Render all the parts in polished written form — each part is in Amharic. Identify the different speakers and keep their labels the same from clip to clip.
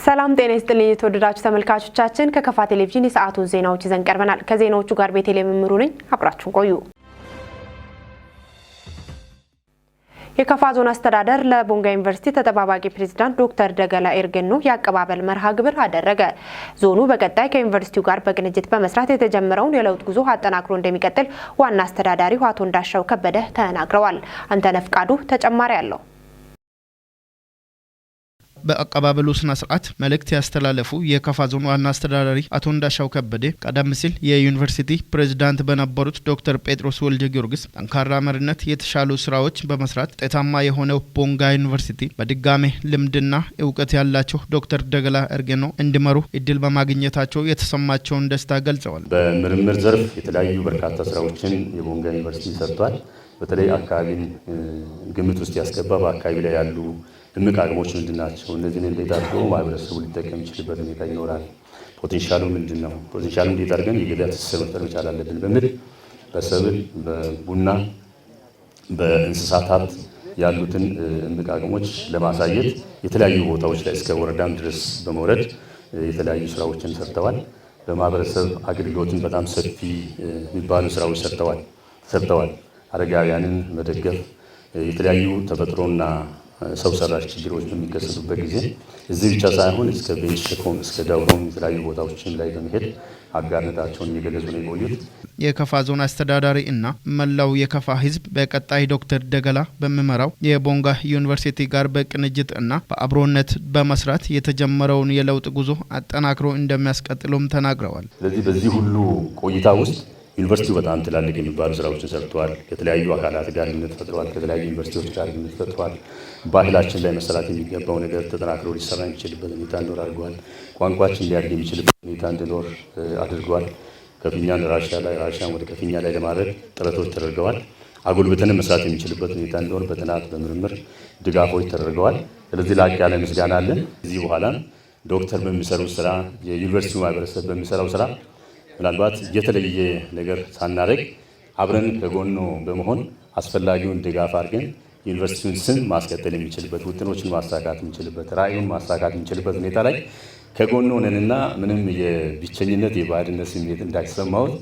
Speaker 1: ሰላም ጤና ይስጥልኝ የተወደዳችሁ ተመልካቾቻችን፣ ከከፋ ቴሌቪዥን የሰዓቱን ዜናዎች ይዘን ቀርበናል። ከዜናዎቹ ጋር ቤተልሔም እምሩ ነኝ። አብራችሁን ቆዩ። የከፋ ዞን አስተዳደር ለቦንጋ ዩኒቨርሲቲ ተጠባባቂ ፕሬዝዳንት ዶክተር ደገላ ኤርገኖ የአቀባበል መርሃ ግብር አደረገ። ዞኑ በቀጣይ ከዩኒቨርሲቲው ጋር በቅንጅት በመስራት የተጀመረውን የለውጥ ጉዞ አጠናክሮ እንደሚቀጥል ዋና አስተዳዳሪው አቶ እንዳሻው ከበደ ተናግረዋል። አንተነህ ፍቃዱ ተጨማሪ አለው።
Speaker 2: በአቀባበሉ ስነ ስርዓት መልእክት ያስተላለፉ የከፋ ዞን ዋና አስተዳዳሪ አቶ እንዳሻው ከበደ ቀደም ሲል የዩኒቨርሲቲ ፕሬዝዳንት በነበሩት ዶክተር ጴጥሮስ ወልደ ጊዮርጊስ ጠንካራ መሪነት የተሻሉ ስራዎች በመስራት ውጤታማ የሆነው ቦንጋ ዩኒቨርሲቲ በድጋሜ ልምድና እውቀት ያላቸው ዶክተር ደገላ ኤርጌኖ እንዲመሩ እድል በማግኘታቸው የተሰማቸውን ደስታ ገልጸዋል።
Speaker 3: በምርምር ዘርፍ የተለያዩ በርካታ ስራዎችን የቦንጋ ዩኒቨርሲቲ ሰርቷል። በተለይ አካባቢን ግምት ውስጥ ያስገባ በአካባቢ ላይ ያሉ እምቅ አቅሞች ምንድን ናቸው? እነዚህን እንዴት አድርጎ ማህበረሰቡ ሊጠቀም የሚችልበት ሁኔታ ይኖራል? Potential ኡ ምንድን ነው? Potential ኡ እንዴት አድርገን የገበያ ትስስር መፍጠር መቻል አለብን በሚል በሰብል፣ በቡና፣ በእንስሳት ሀብት ያሉትን እምቅ አቅሞች ለማሳየት የተለያዩ ቦታዎች ላይ እስከ ወረዳም ድረስ በመውረድ የተለያዩ ስራዎችን ሰርተዋል። በማህበረሰብ አገልግሎትን በጣም ሰፊ የሚባሉ ስራዎች ሰርተዋል። አረጋውያንን መደገፍ፣ የተለያዩ ተፈጥሮና ሰው ሰራሽ ችግሮች በሚከሰቱበት ጊዜ እዚህ ብቻ ሳይሆን እስከ ቤንች ሸኮም እስከ ዳውሮም የተለያዩ ቦታዎችን ላይ በመሄድ አጋርነታቸውን እየገለጹ ነው የቆዩት።
Speaker 2: የከፋ ዞን አስተዳዳሪ እና መላው የከፋ ሕዝብ በቀጣይ ዶክተር ደገላ በሚመራው የቦንጋ ዩኒቨርሲቲ ጋር በቅንጅት እና በአብሮነት በመስራት የተጀመረውን የለውጥ ጉዞ አጠናክሮ እንደሚያስቀጥሉም ተናግረዋል።
Speaker 3: ስለዚህ በዚህ ሁሉ ቆይታ ውስጥ ዩኒቨርሲቲው በጣም ትላልቅ የሚባሉ ስራዎችን ሰርተዋል። ከተለያዩ አካላት ጋር ግንኙነት ፈጥረዋል። ከተለያዩ ዩኒቨርሲቲዎች ጋር ግንኙነት ፈጥረዋል። ባህላችን ላይ መሰራት የሚገባው ነገር ተጠናክሮ ሊሰራ የሚችልበት ሁኔታ እንዲኖር አድርገዋል። ቋንቋችን ሊያድግ የሚችልበት ሁኔታ እንዲኖር አድርገዋል። ከፊኛን ራሽያ ላይ፣ ራሽያን ወደ ከፊኛ ላይ ለማድረግ ጥረቶች ተደርገዋል። አጎልብተንም መስራት የሚችልበት ሁኔታ እንዲኖር በጥናት በምርምር ድጋፎች ተደርገዋል። ስለዚህ ላቅ ያለ ምስጋና አለን። ከዚህ በኋላ ዶክተር በሚሰሩት ስራ፣ የዩኒቨርሲቲው ማህበረሰብ በሚሰራው ስራ ምናልባት የተለየ ነገር ሳናደርግ አብረን ከጎኑ በመሆን አስፈላጊውን ድጋፍ አድርገን ዩኒቨርሲቲውን ስም ማስቀጠል የሚችልበት፣ ውጥኖችን ማሳካት የሚችልበት፣ ራዕዩን ማሳካት የሚችልበት ሁኔታ ላይ ከጎኑ ሆነንና ምንም የብቸኝነት የባዕድነት ስሜት እንዳይሰማዎት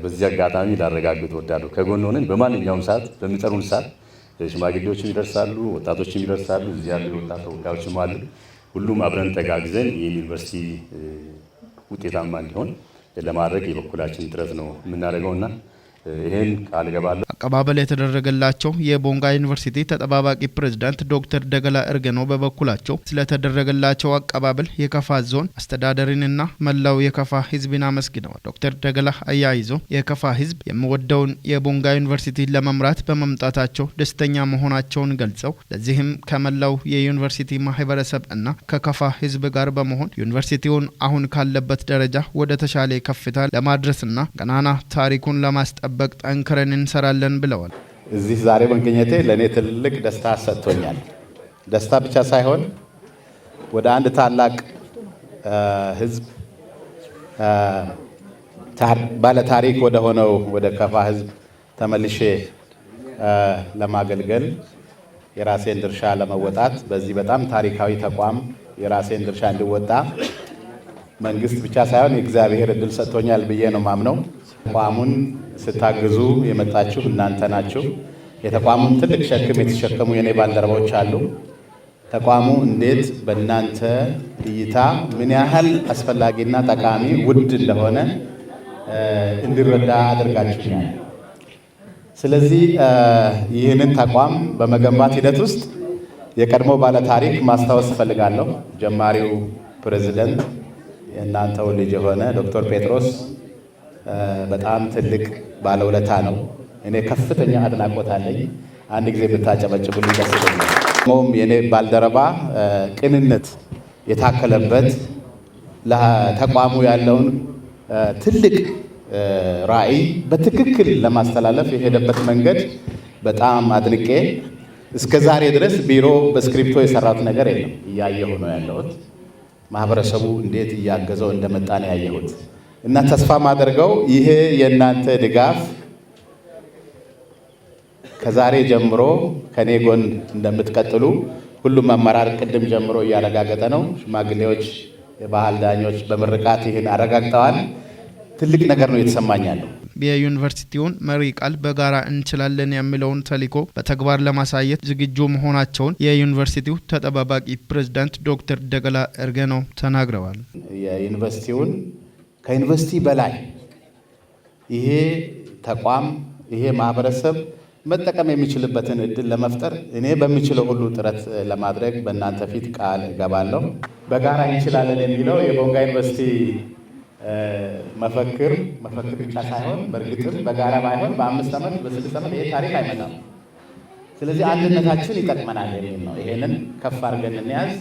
Speaker 3: በዚህ አጋጣሚ ላረጋግጥ እወዳለሁ። ከጎኑ ሆነን በማንኛውም ሰዓት በሚጠሩን ሰዓት ሽማግሌዎችም ይደርሳሉ፣ ወጣቶችም ይደርሳሉ፣ እዚህ ያሉ የወጣት ተወካዮችም አሉ። ሁሉም አብረን ተጋግዘን ይህን ዩኒቨርሲቲ ውጤታማ እንዲሆን ለማድረግ የበኩላችን ጥረት ነው የምናደርገውና ይህን ቃል እገባለሁ።
Speaker 2: አቀባበል የተደረገላቸው የቦንጋ ዩኒቨርሲቲ ተጠባባቂ ፕሬዝዳንት ዶክተር ደገላ እርገኖ በበኩላቸው ስለተደረገላቸው አቀባበል የከፋ ዞን አስተዳደርንና መላው የከፋ ሕዝብን አመስግነዋል። ዶክተር ደገላ አያይዞ የከፋ ሕዝብ የሚወደውን የቦንጋ ዩኒቨርሲቲ ለመምራት በመምጣታቸው ደስተኛ መሆናቸውን ገልጸው ለዚህም ከመላው የዩኒቨርሲቲ ማህበረሰብ እና ከከፋ ሕዝብ ጋር በመሆን ዩኒቨርሲቲውን አሁን ካለበት ደረጃ ወደ ተሻለ ከፍታ ለማድረስና ገናና ታሪኩን ለማስጠበቅ ጠንክረን እንሰራለን ብለዋል።
Speaker 4: እዚህ ዛሬ መገኘቴ ለእኔ ትልቅ ደስታ ሰጥቶኛል። ደስታ ብቻ ሳይሆን ወደ አንድ ታላቅ ሕዝብ፣ ባለ ታሪክ ወደ ሆነው ወደ ከፋ ሕዝብ ተመልሼ ለማገልገል፣ የራሴን ድርሻ ለመወጣት፣ በዚህ በጣም ታሪካዊ ተቋም የራሴን ድርሻ እንዲወጣ መንግስት ብቻ ሳይሆን የእግዚአብሔር እድል ሰጥቶኛል ብዬ ነው ማምነው። ተቋሙን ስታግዙ የመጣችሁ እናንተ ናችሁ። የተቋሙን ትልቅ ሸክም የተሸከሙ የኔ ባልደረቦች አሉ። ተቋሙ እንዴት በእናንተ እይታ ምን ያህል አስፈላጊና ጠቃሚ ውድ እንደሆነ እንዲረዳ አድርጋችሁኛል። ስለዚህ ይህንን ተቋም በመገንባት ሂደት ውስጥ የቀድሞ ባለታሪክ ማስታወስ እፈልጋለሁ። ጀማሪው ፕሬዚደንት የእናንተው ልጅ የሆነ ዶክተር ጴጥሮስ በጣም ትልቅ ባለውለታ ነው። እኔ ከፍተኛ አድናቆት አለኝ። አንድ ጊዜ ብታጨበጭቡልኝ ደስ ይለኛል። ሞም የኔ ባልደረባ ቅንነት የታከለበት ለተቋሙ ያለውን ትልቅ ራዕይ በትክክል ለማስተላለፍ የሄደበት መንገድ በጣም አድንቄ እስከ ዛሬ ድረስ ቢሮ በስክሪፕቶ የሰራሁት ነገር የለም። እያየሁ ነው ያለሁት። ማህበረሰቡ እንዴት እያገዘው እንደመጣ ነው ያየሁት። እና ተስፋ ማደርገው ይሄ የእናንተ ድጋፍ ከዛሬ ጀምሮ ከኔ ጎን እንደምትቀጥሉ ሁሉም አመራር ቅድም ጀምሮ እያረጋገጠ ነው። ሽማግሌዎች፣ የባህል ዳኞች በምርቃት ይህን አረጋግጠዋል። ትልቅ ነገር ነው እየተሰማኝ ያለው።
Speaker 2: የዩኒቨርሲቲውን መሪ ቃል በጋራ እንችላለን የሚለውን ተልዕኮ በተግባር ለማሳየት ዝግጁ መሆናቸውን የዩኒቨርሲቲው ተጠባባቂ ፕሬዝዳንት ዶክተር ደገላ ኤርገኖ ተናግረዋል።
Speaker 4: የዩኒቨርሲቲውን ከዩኒቨርሲቲ በላይ ይሄ ተቋም፣ ይሄ ማህበረሰብ መጠቀም የሚችልበትን እድል ለመፍጠር እኔ በምችለው ሁሉ ጥረት ለማድረግ በእናንተ ፊት ቃል እገባለሁ። በጋራ እንችላለን የሚለው የቦንጋ ዩኒቨርሲቲ መፈክር መፈክር ብቻ ሳይሆን በእርግጥም በጋራ ባይሆን በ5 ዓመት፣ በ6 ዓመት ይሄ ታሪክ አይመጣም። ስለዚህ አንድነታችን ይጠቅመናል የሚል ነው። ይሄንን ከፍ አድርገን እንያዝ።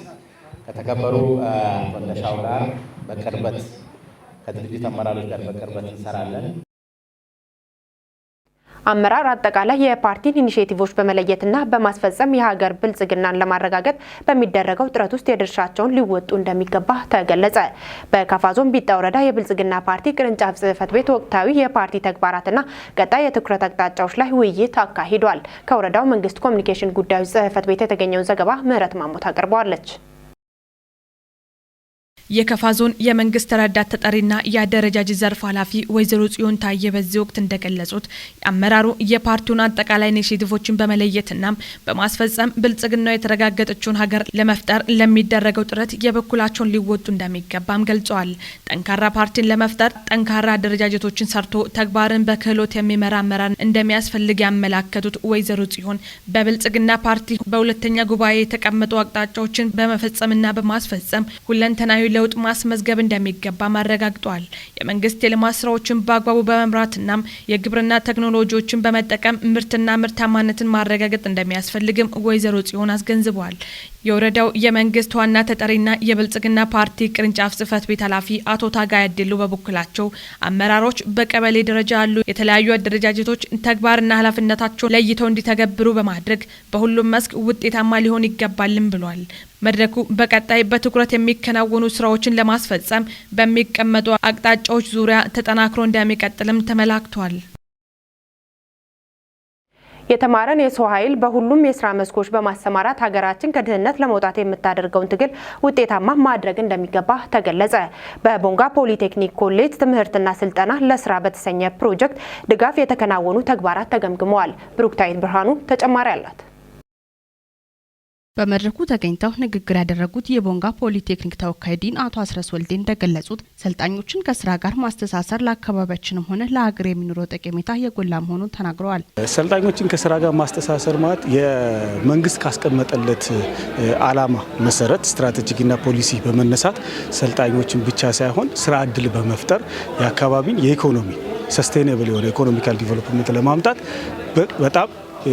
Speaker 4: ከተከበሩ አቶ እንደሻው ጋር በቅርበት፣ ከድርጅት አመራሮች ጋር በቅርበት እንሰራለን።
Speaker 1: አመራር አጠቃላይ የፓርቲን ኢኒሼቲቮች በመለየትና በማስፈጸም የሀገር ብልጽግናን ለማረጋገጥ በሚደረገው ጥረት ውስጥ የድርሻቸውን ሊወጡ እንደሚገባ ተገለጸ። በካፋ ዞን ቢጣ ወረዳ የብልጽግና ፓርቲ ቅርንጫፍ ጽሕፈት ቤት ወቅታዊ የፓርቲ ተግባራትና ቀጣይ የትኩረት አቅጣጫዎች ላይ ውይይት አካሂዷል። ከወረዳው መንግስት ኮሚኒኬሽን ጉዳዮች ጽሕፈት ቤት የተገኘውን ዘገባ ምህረት ማሞ ታቀርበዋለች።
Speaker 5: የከፋ ዞን የመንግስት ረዳት ተጠሪና የአደረጃጀት ዘርፍ ኃላፊ ወይዘሮ ጽዮን ታየ በዚህ ወቅት እንደገለጹት፣ አመራሩ የፓርቲውን አጠቃላይ ኢኒሼቲቮችን በመለየትና በማስፈጸም ብልጽግናው የተረጋገጠችውን ሀገር ለመፍጠር ለሚደረገው ጥረት የበኩላቸውን ሊወጡ እንደሚገባም ገልጸዋል። ጠንካራ ፓርቲን ለመፍጠር ጠንካራ አደረጃጀቶችን ሰርቶ ተግባርን በክህሎት የሚመራ አመራር እንደሚያስፈልግ ያመላከቱት ወይዘሮ ጽዮን፣ በብልጽግና ፓርቲ በሁለተኛ ጉባኤ የተቀመጡ አቅጣጫዎችን በመፈጸምና በማስፈጸም ሁለንተናዊ ለውጥ ማስመዝገብ እንደሚገባም አረጋግጧል። የመንግስት የልማት ስራዎችን በአግባቡ በመምራትና የግብርና ቴክኖሎጂዎችን በመጠቀም ምርትና ምርታማነትን ማረጋገጥ እንደሚያስፈልግም ወይዘሮ ጽዮን አስገንዝበዋል። የወረዳው የመንግስት ዋና ተጠሪና የብልጽግና ፓርቲ ቅርንጫፍ ጽህፈት ቤት ኃላፊ አቶ ታጋይ አዴሎ በበኩላቸው፣ አመራሮች በቀበሌ ደረጃ ያሉ የተለያዩ አደረጃጀቶች ተግባርና ኃላፊነታቸውን ለይተው እንዲተገብሩ በማድረግ በሁሉም መስክ ውጤታማ ሊሆን ይገባልም ብሏል። መድረኩ በቀጣይ በትኩረት የሚከናወኑ ስራዎችን ለማስፈጸም በሚቀመጡ አቅጣጫዎች ዙሪያ ተጠናክሮ እንደሚቀጥልም ተመላክቷል።
Speaker 1: የተማረን የሰው ኃይል በሁሉም የስራ መስኮች በማሰማራት ሀገራችን ከድህነት ለመውጣት የምታደርገውን ትግል ውጤታማ ማድረግ እንደሚገባ ተገለጸ። በቦንጋ ፖሊቴክኒክ ኮሌጅ ትምህርትና ስልጠና ለስራ በተሰኘ ፕሮጀክት ድጋፍ የተከናወኑ ተግባራት ተገምግመዋል። ብሩክታዊት ብርሃኑ ተጨማሪ አላት።
Speaker 6: በመድረኩ ተገኝተው ንግግር ያደረጉት የቦንጋ ፖሊቴክኒክ ተወካይ ዲን አቶ አስረስ ወልዴ እንደገለጹት፣ ሰልጣኞችን ከስራ ጋር ማስተሳሰር ለአካባቢያችንም ሆነ ለሀገር የሚኖረው ጠቀሜታ የጎላ መሆኑን ተናግረዋል።
Speaker 7: ሰልጣኞችን ከስራ ጋር ማስተሳሰር ማለት የመንግስት ካስቀመጠለት ዓላማ መሰረት ስትራቴጂክና ፖሊሲ በመነሳት ሰልጣኞችን ብቻ ሳይሆን ስራ እድል በመፍጠር የአካባቢን የኢኮኖሚ sustainable የሆነ economical development ለማምጣት በጣም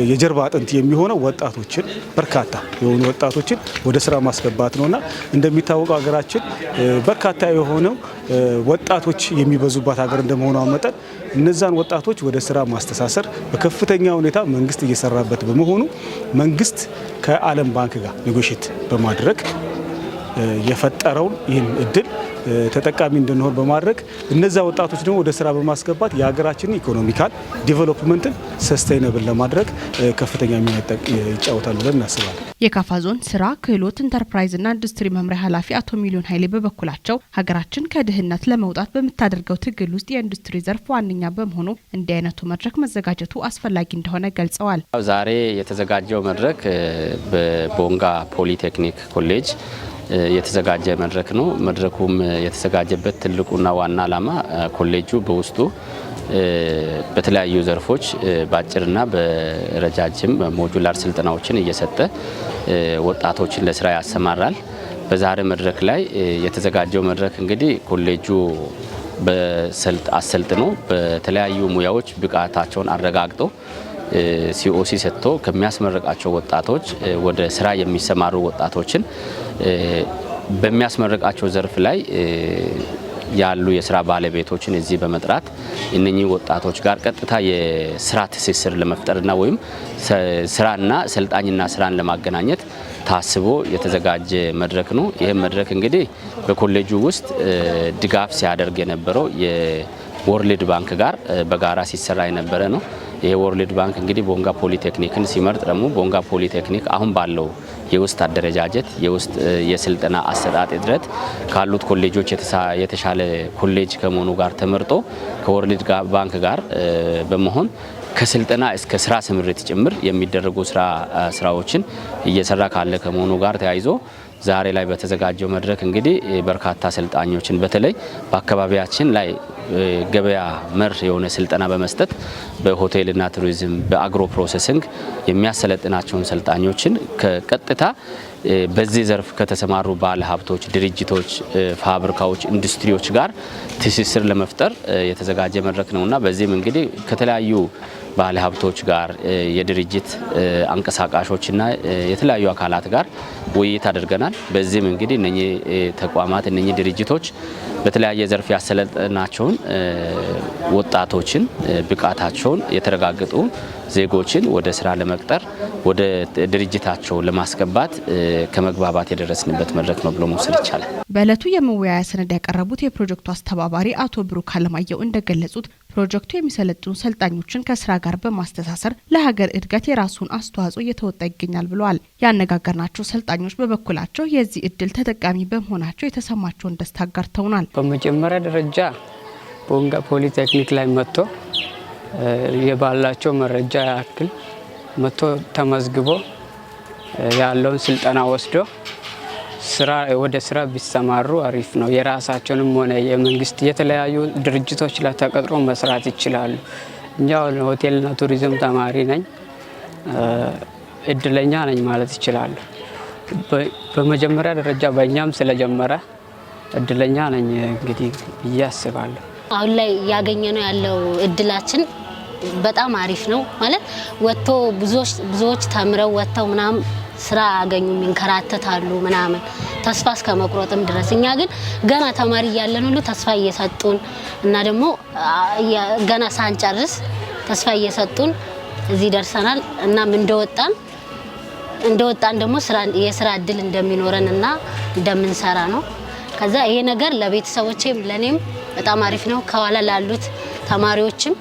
Speaker 7: የጀርባ አጥንት የሚሆነው ወጣቶችን፣ በርካታ የሆኑ ወጣቶችን ወደ ስራ ማስገባት ነውና፣ እንደሚታወቀው ሀገራችን በርካታ የሆነው ወጣቶች የሚበዙባት ሀገር እንደመሆኗ መጠን እነዛን ወጣቶች ወደ ስራ ማስተሳሰር በከፍተኛ ሁኔታ መንግስት እየሰራበት በመሆኑ መንግስት ከዓለም ባንክ ጋር negotiate በማድረግ የፈጠረውን ይህን እድል ተጠቃሚ እንድንሆን በማድረግ እነዛ ወጣቶች ደግሞ ወደ ስራ በማስገባት የሀገራችንን economical development ን sustainable ለማድረግ ከፍተኛ ሚና ይጫወታል ብለን እናስባለን።
Speaker 6: የካፋ ዞን ስራ፣ ክህሎት፣ ኢንተርፕራይዝና ኢንዱስትሪ መምሪያ ኃላፊ አቶ ሚሊዮን ኃይሌ በበኩላቸው፣ ሀገራችን ከድህነት ለመውጣት በምታደርገው ትግል ውስጥ የኢንዱስትሪ ዘርፍ ዋነኛ በመሆኑ እንዲህ አይነቱ መድረክ መዘጋጀቱ አስፈላጊ እንደሆነ ገልጸዋል።
Speaker 8: ዛሬ የተዘጋጀው መድረክ በቦንጋ ፖሊቴክኒክ ኮሌጅ የተዘጋጀ መድረክ ነው። መድረኩም የተዘጋጀበት ትልቁና ዋና ዓላማ ኮሌጁ በውስጡ በተለያዩ ዘርፎች በአጭርና በረጃጅም modular ስልጠናዎችን እየሰጠ ወጣቶችን ለስራ ያሰማራል። በዛሬ መድረክ ላይ የተዘጋጀው መድረክ እንግዲህ ኮሌጁ አሰልጥኖ በተለያዩ ሙያዎች ብቃታቸውን አረጋግጦ COC ሰጥቶ ከሚያስመርቃቸው ወጣቶች ወደ ስራ የሚሰማሩ ወጣቶችን በሚያስመርቃቸው ዘርፍ ላይ ያሉ የስራ ባለቤቶችን እዚህ በመጥራት እነኚህ ወጣቶች ጋር ቀጥታ የስራ ትስስር ለመፍጠርና ወይም ስራና ሰልጣኝና ስራን ለማገናኘት ታስቦ የተዘጋጀ መድረክ ነው። ይህም መድረክ እንግዲህ በኮሌጁ ውስጥ ድጋፍ ሲያደርግ የነበረው የ World Bank ጋር በጋራ ሲሰራ የነበረ ነው። ይሄ World Bank እንግዲህ ቦንጋ ፖሊቴክኒክን ሲመርጥ ደግሞ ቦንጋ ፖሊቴክኒክ አሁን ባለው የውስጥ አደረጃጀት፣ የውስጥ የስልጠና አሰጣጥ እጥረት ካሉት ኮሌጆች የተሻለ ኮሌጅ ከመሆኑ ጋር ተመርጦ ከ World Bank ጋር በመሆን ከስልጠና እስከ ስራ ስምሪት ጭምር የሚደረጉ ስራዎችን እየሰራ ካለ ከመሆኑ ጋር ተያይዞ ዛሬ ላይ በተዘጋጀው መድረክ እንግዲህ በርካታ ሰልጣኞችን በተለይ በአካባቢያችን ላይ ገበያ መር የሆነ ስልጠና በመስጠት በሆቴልና ቱሪዝም፣ በ agro processing የሚያሰለጥናቸውን ሰልጣኞችን ከቀጥታ በዚህ ዘርፍ ከተሰማሩ ባለ ሀብቶች፣ ድርጅቶች፣ ፋብሪካዎች፣ ኢንዱስትሪዎች ጋር ትስስር ለመፍጠር የተዘጋጀ መድረክ ነውና በዚህም እንግዲህ ከተለያዩ ባለ ሀብቶች ጋር፣ የድርጅት አንቀሳቃሾችና የተለያዩ አካላት ጋር ውይይት አድርገናል። በዚህም እንግዲህ እነኚህ ተቋማት፣ እነኚህ ድርጅቶች በተለያየ ዘርፍ ያሰለጠናቸውን ወጣቶችን፣ ብቃታቸውን የተረጋገጡ ዜጎችን ወደ ስራ ለመቅጠር፣ ወደ ድርጅታቸው ለማስገባት ከመግባባት የደረስንበት መድረክ ነው ብሎ መውሰድ ይቻላል።
Speaker 6: በዕለቱ የመወያያ ሰነድ ያቀረቡት የፕሮጀክቱ አስተባባሪ አቶ ብሩክ አለማየሁ እንደገለጹት ፕሮጀክቱ የሚሰለጥኑ ሰልጣኞችን ከስራ ጋር በማስተሳሰር ለሀገር እድገት የራሱን አስተዋጽኦ እየተወጣ ይገኛል ብለዋል። ያነጋገርናቸው ሰልጣኞች በበኩላቸው የዚህ እድል ተጠቃሚ በመሆናቸው የተሰማቸውን ደስታ አጋርተውናል።
Speaker 9: በመጀመሪያ ደረጃ ቦንጋ ፖሊቴክኒክ ላይ መጥቶ የባላቸው መረጃ ያክል መጥቶ ተመዝግቦ ያለውን ስልጠና ወስዶ ወደ ስራ ቢሰማሩ አሪፍ ነው። የራሳቸውንም ሆነ የመንግስት የተለያዩ ድርጅቶች ላይ ተቀጥሮ መስራት ይችላሉ። እኛ ሆቴልና ቱሪዝም ተማሪ ነኝ፣ እድለኛ ነኝ ማለት ይችላሉ። በመጀመሪያ ደረጃ በእኛም ስለጀመረ እድለኛ ነኝ እንግዲህ ብዬ አስባለሁ።
Speaker 10: አሁን ላይ ያገኘነው ያለው እድላችን በጣም አሪፍ ነው። ማለት ወጥቶ ብዙዎች ተምረው ወጥተው ምናምን ስራ አያገኙም፣ ይንከራተታሉ ምናምን ተስፋ እስከ መቁረጥም ድረስ። እኛ ግን ገና ተማሪ እያለን ሁሉ ተስፋ እየሰጡን እና ደግሞ ገና ሳንጨርስ ተስፋ እየሰጡን እዚህ ደርሰናል። እናም እንደወጣን ደግሞ የስራ እድል እንደሚኖረን እና እንደምንሰራ ነው። ከዛ ይሄ ነገር ለቤተሰቦቼም ለኔም በጣም አሪፍ ነው። ከኋላ ላሉት ተማሪዎችም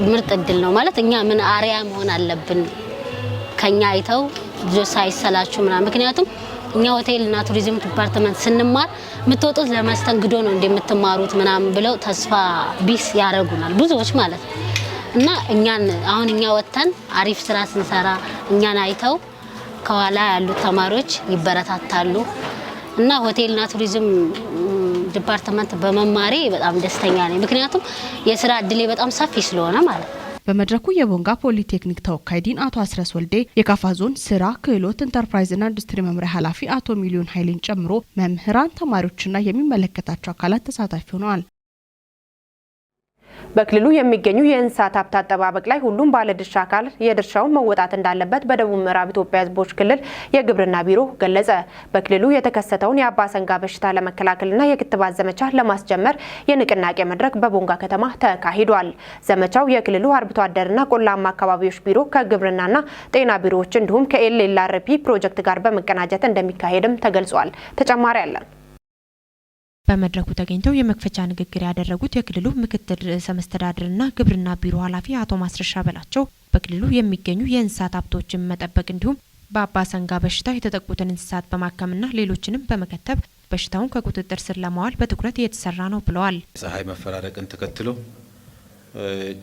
Speaker 10: ምርጥ እድል ነው። ማለት እኛ ምን አርያ መሆን አለብን፣ ከኛ አይተው ልጆች ሳይሰላችሁ ምናምን። ምክንያቱም እኛ ሆቴልና ቱሪዝም department ስንማር የምትወጡት ለመስተንግዶ ነው እንደምትማሩት ምናምን ብለው ተስፋ ቢስ ያደርጉናል ብዙዎች ማለት ነው። እና እኛን አሁን እኛ ወጥተን አሪፍ ስራ ስንሰራ እኛን አይተው ከኋላ ያሉት ተማሪዎች ይበረታታሉ። እና ሆቴልና ቱሪዝም department በመማሬ በጣም ደስተኛ ነኝ። ምክንያቱም የስራ እድሌ በጣም ሰፊ ስለሆነ ማለት ነው።
Speaker 6: በመድረኩ የቦንጋ ፖሊቴክኒክ ተወካይ ዲን አቶ አስረስ ወልዴ፣ የካፋ ዞን ስራ ክህሎት ኢንተርፕራይዝና ኢንዱስትሪ መምሪያ ኃላፊ አቶ ሚሊዮን ኃይሌን ጨምሮ መምህራን፣ ተማሪዎችና የሚመለከታቸው አካላት ተሳታፊ ሆነዋል።
Speaker 1: በክልሉ የሚገኙ የእንስሳት ሀብት አጠባበቅ ላይ ሁሉም ባለድርሻ አካል የድርሻውን መወጣት እንዳለበት በደቡብ ምዕራብ ኢትዮጵያ ሕዝቦች ክልል የግብርና ቢሮ ገለጸ። በክልሉ የተከሰተውን የአባሰንጋ በሽታ ለመከላከልና የክትባት ዘመቻ ለማስጀመር የንቅናቄ መድረክ በቦንጋ ከተማ ተካሂዷል። ዘመቻው የክልሉ አርብቶ አደርና ቆላማ አካባቢዎች ቢሮ ከግብርናና ጤና ቢሮዎች እንዲሁም ከ LLRP ፕሮጀክት ጋር በመቀናጀት እንደሚካሄድም ተገልጿል። ተጨማሪ አለን። በመድረኩ ተገኝተው የመክፈቻ ንግግር ያደረጉት የክልሉ ምክትል ርዕሰ መስተዳድርና ግብርና ቢሮ ኃላፊ አቶ ማስረሻ በላቸው በክልሉ የሚገኙ የእንስሳት ሀብቶችን መጠበቅ እንዲሁም በአባሰንጋ በሽታ የተጠቁትን እንስሳት በማከምና ሌሎችንም በመከተብ በሽታውን ከቁጥጥር ስር ለማዋል በትኩረት እየተሰራ ነው ብለዋል።
Speaker 11: ፀሐይ መፈራረቅን ተከትሎ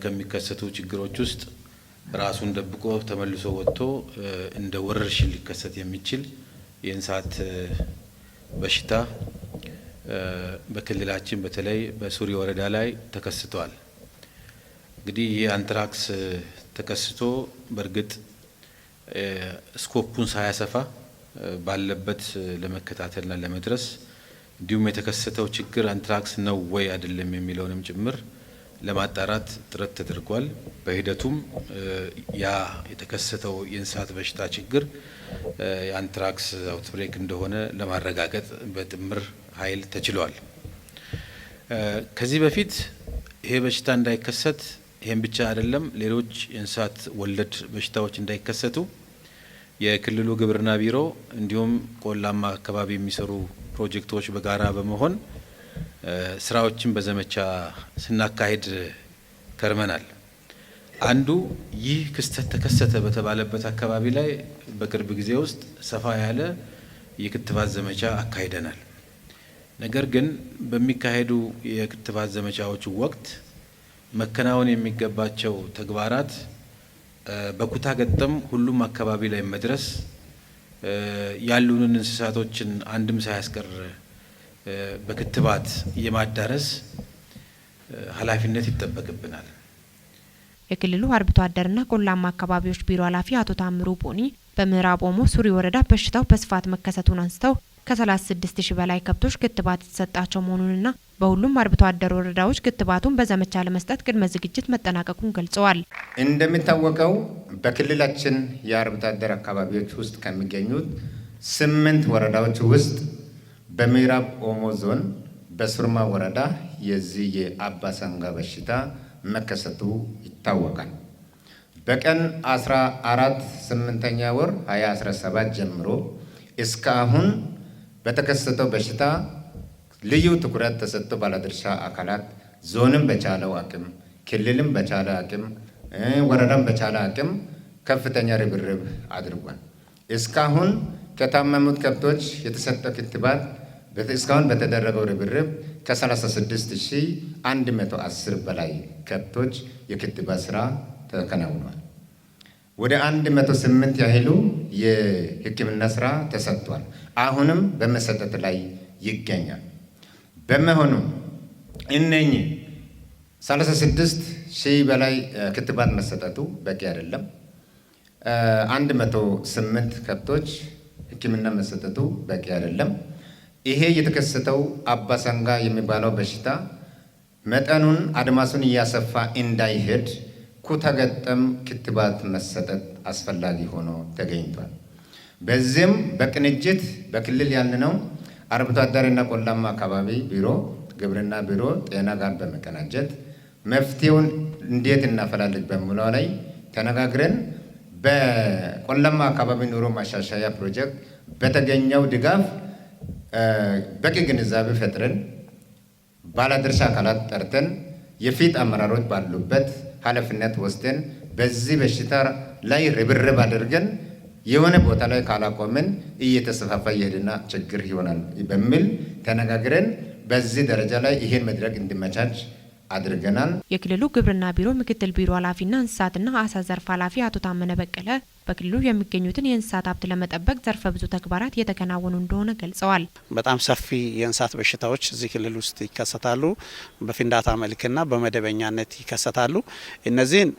Speaker 11: ከሚከሰቱ ችግሮች ውስጥ ራሱን ደብቆ ተመልሶ ወጥቶ እንደ ወረርሽኝ ሊከሰት የሚችል የእንስሳት በሽታ በክልላችን በተለይ በሱሪ ወረዳ ላይ ተከስቷል። እንግዲህ ይህ አንትራክስ ተከስቶ በእርግጥ scope ኡን ሳያሰፋ ባለበት ለመከታተልና ለመድረስ እንዲሁም የተከሰተው ችግር አንትራክስ ነው ወይ አይደለም የሚለውንም ጭምር ለማጣራት ጥረት ተደርጓል። በሂደቱም ያ የተከሰተው የእንስሳት በሽታ ችግር የአንትራክስ outbreak እንደሆነ ለማረጋገጥ በጥምር ኃይል ተችሏል። ከዚህ በፊት ይሄ በሽታ እንዳይከሰት፣ ይሄን ብቻ አይደለም፣ ሌሎች የእንስሳት ወለድ በሽታዎች እንዳይከሰቱ የክልሉ ግብርና ቢሮ እንዲሁም ቆላማ አካባቢ የሚሰሩ ፕሮጀክቶች በጋራ በመሆን ስራዎችን በዘመቻ ስናካሄድ ከርመናል። አንዱ ይህ ክስተት ተከሰተ በተባለበት አካባቢ ላይ በቅርብ ጊዜ ውስጥ ሰፋ ያለ የክትባት ዘመቻ አካሂደናል። ነገር ግን በሚካሄዱ የክትባት ዘመቻዎች ወቅት መከናወን የሚገባቸው ተግባራት በኩታ ገጠም ሁሉም አካባቢ ላይ መድረስ፣ ያሉንን እንስሳቶችን አንድም ሳያስቀር በክትባት የማዳረስ ኃላፊነት ይጠበቅብናል።
Speaker 1: የክልሉ አርብቶ አደርና ቆላማ አካባቢዎች ቢሮ ኃላፊ አቶ ታምሩ ቦኒ በምዕራብ ኦሞ ሱሪ ወረዳ በሽታው በስፋት መከሰቱን አንስተው ከ36 ሺህ በላይ ከብቶች ክትባት የተሰጣቸው መሆኑንና በሁሉም አርብቶ አደር ወረዳዎች ክትባቱን በዘመቻ ለመስጠት ቅድመ ዝግጅት መጠናቀቁን ገልጸዋል።
Speaker 12: እንደሚታወቀው በክልላችን የአርብቶ አደር አካባቢዎች ውስጥ ከሚገኙት 8 ወረዳዎች ውስጥ በምዕራብ ኦሞ ዞን በሱርማ ወረዳ የዚህ የአባሰንጋ በሽታ መከሰቱ ይታወቃል። በቀን 14 8ኛ ወር 2017 ጀምሮ እስከ አሁን በተከሰተው በሽታ ልዩ ትኩረት ተሰጥቶ ባለድርሻ አካላት ዞንም በቻለው አቅም፣ ክልልም በቻለ አቅም፣ ወረዳም በቻለ አቅም ከፍተኛ ርብርብ አድርጓል። እስካሁን ከታመሙት ከብቶች የተሰጠው ክትባት እስካሁን በተደረገው ርብርብ ከ36,110 በላይ ከብቶች የክትባት ስራ ተከናውኗል። ወደ 108 ያህሉ የሕክምና ስራ ተሰጥቷል። አሁንም በመሰጠት ላይ ይገኛል። በመሆኑ እነኚህ 36,000 በላይ ክትባት መሰጠቱ በቂ አይደለም። 108 ከብቶች ሕክምና መሰጠቱ በቂ አይደለም። ይሄ የተከሰተው አባሰንጋ የሚባለው በሽታ መጠኑን አድማሱን እያሰፋ እንዳይሄድ ኩታገጠም ክትባት መሰጠት አስፈላጊ ሆኖ ተገኝቷል። በዚህም በቅንጅት በክልል ያልነው አርብቶ አደርና ቆላማ አካባቢ ቢሮ፣ ግብርና ቢሮ፣ ጤና ጋር በመቀናጀት መፍትሄውን እንዴት እናፈላልግ በሚለው ላይ ተነጋግረን በቆላማ አካባቢ ኑሮ ማሻሻያ ፕሮጀክት በተገኘው ድጋፍ በቂ ግንዛቤ ፈጥረን ባለድርሻ አካላት ጠርተን የፊት አመራሮች ባሉበት ኃላፊነት ወስደን በዚህ በሽታ ላይ ርብርብ አድርገን የሆነ ቦታ ላይ ካላቆምን እየተስፋፋ ይሄድና ችግር ይሆናል በሚል ተነጋግረን በዚህ ደረጃ ላይ ይሄን መድረክ እንዲመቻች አድርገናል።
Speaker 1: የክልሉ ግብርና ቢሮ ምክትል ቢሮ ኃላፊና እንስሳትና አሳ ዘርፍ ኃላፊ አቶ ታመነ በቀለ በክልሉ የሚገኙትን የእንስሳት ሀብት ለመጠበቅ ዘርፈ ብዙ ተግባራት እየተከናወኑ እንደሆነ ገልጸዋል።
Speaker 13: በጣም ሰፊ የእንስሳት በሽታዎች እዚህ ክልል ውስጥ ይከሰታሉ። በፍንዳታ መልክና በመደበኛነት ይከሰታሉ። እነዚህን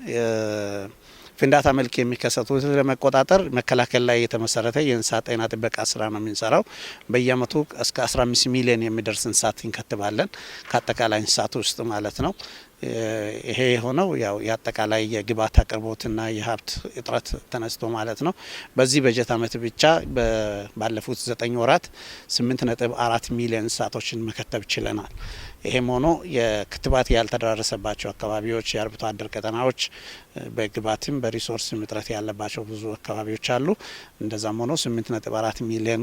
Speaker 13: ፍንዳታ መልክ የሚከሰቱት ለመቆጣጠር መከላከል ላይ የተመሰረተ የእንስሳት ጤና ጥበቃ ስራ ነው የምንሰራው። በየአመቱ እስከ 15 ሚሊዮን የሚደርስ እንስሳት እንከትባለን ከአጠቃላይ እንስሳት ውስጥ ማለት ነው። ይሄ የሆነው ያው የአጠቃላይ የግብዓት አቅርቦትና የሀብት እጥረት ተነስቶ ማለት ነው። በዚህ በጀት አመት ብቻ ባለፉት 9 ወራት 8.4 ሚሊዮን እንስሳቶችን መከተብ ችለናል። ይሄም ሆኖ የክትባት ያልተደራረሰባቸው አካባቢዎች፣ የአርብቶ አደር ቀጠናዎች በግብዓትም በ resource ም እጥረት ያለባቸው ብዙ አካባቢዎች አሉ። እንደዛም ሆኖ 8.4 ሚሊዮን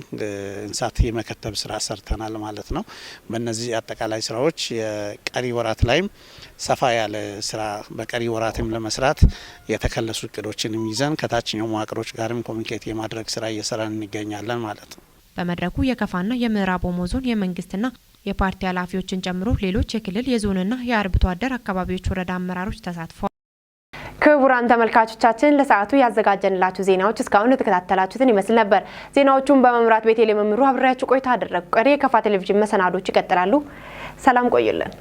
Speaker 13: እንስሳት የመከተብ ስራ ሰርተናል ማለት ነው። በእነዚህ አጠቃላይ ስራዎች የቀሪ ወራት ላይም ሰፋ ያለ ስራ በቀሪ ወራትም ለመስራት የተከለሱ እቅዶችንም ይዘን ከታችኛው መዋቅሮች ጋርም communicate የማድረግ ስራ እየሰራን እንገኛለን ማለት ነው።
Speaker 1: በመድረኩ የከፋና የምዕራብ ኦሞ ዞን የመንግስትና የፓርቲ ኃላፊዎችን ጨምሮ ሌሎች የክልል የዞንና የአርብቶ አደር አካባቢዎች ወረዳ አመራሮች ተሳትፈዋል። ክቡራን ተመልካቾቻችን ለሰዓቱ ያዘጋጀንላችሁ ዜናዎች እስካሁን የተከታተላችሁትን ይመስል ነበር። ዜናዎቹን በመምራት ቤቴሌ መምሩ አብሬያችሁ ቆይታ አደረግኩ። ቀሪ የከፋ ቴሌቪዥን መሰናዶች ይቀጥላሉ። ሰላም ቆዩልን።